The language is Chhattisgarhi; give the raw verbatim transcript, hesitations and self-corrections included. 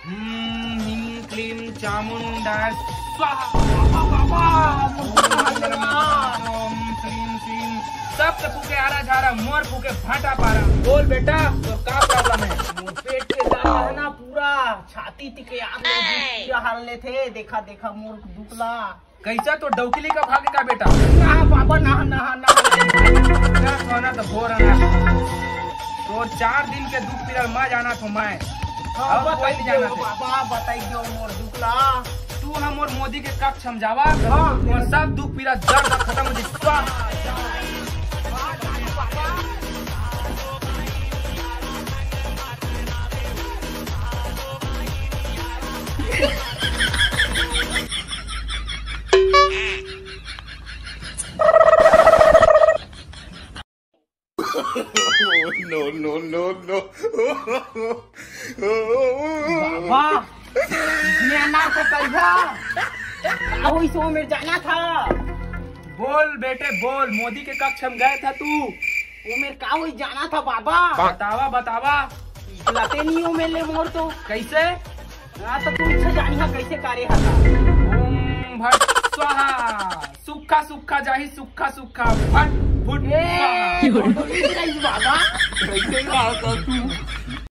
हम्म, ह्रीं क्लीं चामुंडा स्वाहा। बाबा, बाबा, मोर दुख ला हर ले रे। ओम क्लीं क्लीं। सब के फूके आरा झारा, मोर फूके भाटा पारा। बोल बेटा, तोर का problem हे? मोर पेट के दर्द हे ना पूरा, छाती तिके आग ले, दुख पीरा हर लेथे। देखा, देखा मोर दुख ला। कैसा तो डौकी लेकर भागे का बेटा? ना बाबा, ना, ना, ना। क्या सोना तो भोर ना। तो चार दिन के दुख पीरा मा जाना तो मैं। हाँ, और कोई बताई नहीं जाना दो था। बाबा, बताई दो मोर दुख ला। तू हम और मोदी के कक्ष हम जावा। हाँ। और सब दुख पीरा दर्द खत्म हो जाए। स्वाहा। No, no, no, no। बाबा, मैं अनार को कल था। का होइस, ओमेर जाना था। बोल बेटे बोल, मोदी के कक्ष हम गए था तू। ओमेर का होइस जाना था बाबा। बतावा बतावा। लते नहीं ओमेर ले मोर तो। कैसे? हाँ, तो तू इच्छा जानी हा कैसे करे हा। ओम भट स्वाहा। सुक्खा सुक्खा जाही, सुक्खा सुक्खा, भट भुट ए, स्वाहा। तो नहीं रही बाबा। कैसे बात कर तू?